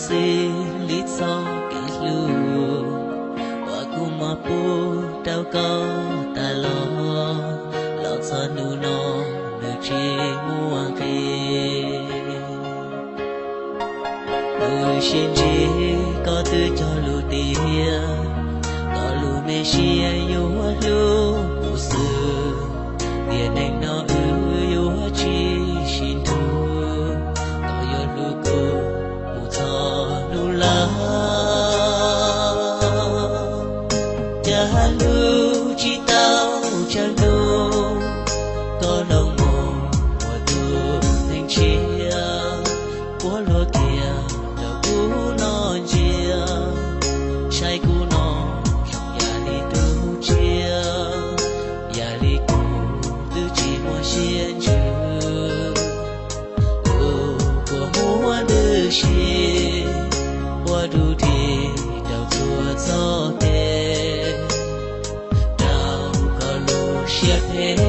Xws li txoj kev hlub uas kuv muab pub rau koj tas los, los txog hnub no nws tsis muaj nqis. Lub sij hawm koj twb cog lus tias koj lub me siab yuav hlub kuv xwb, tiam neej no wb yuav tsis sib nrug, koj yuav hlub kuv mus txog hnub laus. Cas hlub tsis tau tsawg hnub, koj los mus ua tus neeg tshiab, puab luag kiag rau kuv no ntsia, saib kuv no zoo yam li tus tsiaj, yam li kuv twb tsis muaj siab ntsws. Kuv kua muag ntws si, ua dug dig rau txhua txoj kev, rau koj lub siab phem.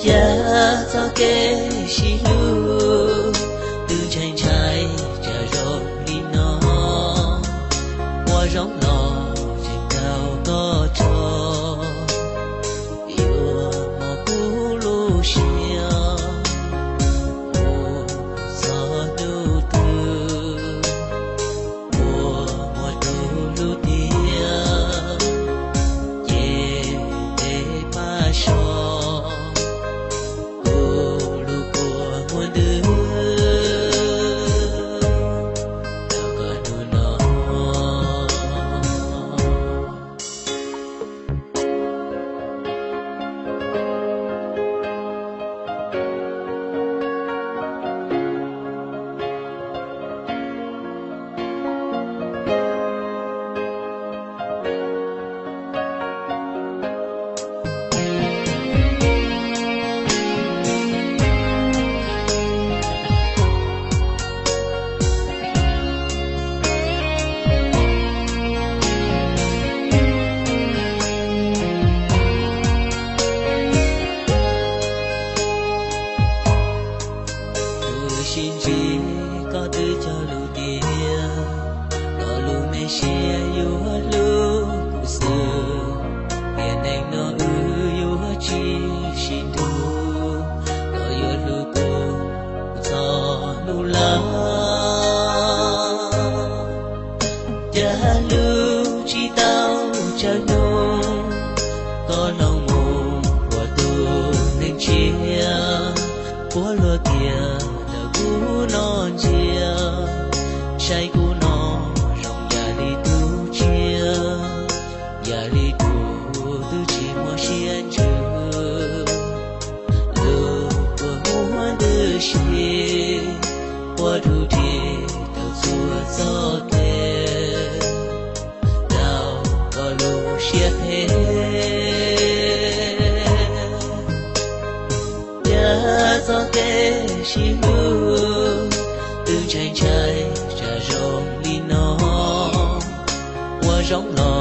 Cas txoj kev sib hlub twb ntshai ntshai tsam zoo li no, ua zoo los tseem raug koj tso, yuav muab kuv lub siab mus txog hnub twg. Kua muag tus lub tiag, ces peb pab so, kuv lub kua muag ntws rau koj hnub no. Lub sij hawm koj twb cog lus tias koj lub me siab yuav hlub kuv xwb, tiam neej no wb yuav tsis sib nrug, koj yuav hlub kuv mus txog hnub laus. Cas hlub tsis tau tsawg hnub, koj los mus ua tus neeg tshiab, puab luag kiag rau kuv no ntsia, saib kuv no zoo yam li tus tsiaj, yam li tus twb tsis muaj siab ntsws. Lub kua muag ntws si, ua dug dig rau txhua txoj kev, rau koj lub siab phem. Cas txoj kev sib hlub twb ntshai ntshai tsam zoo li no, ua zoo los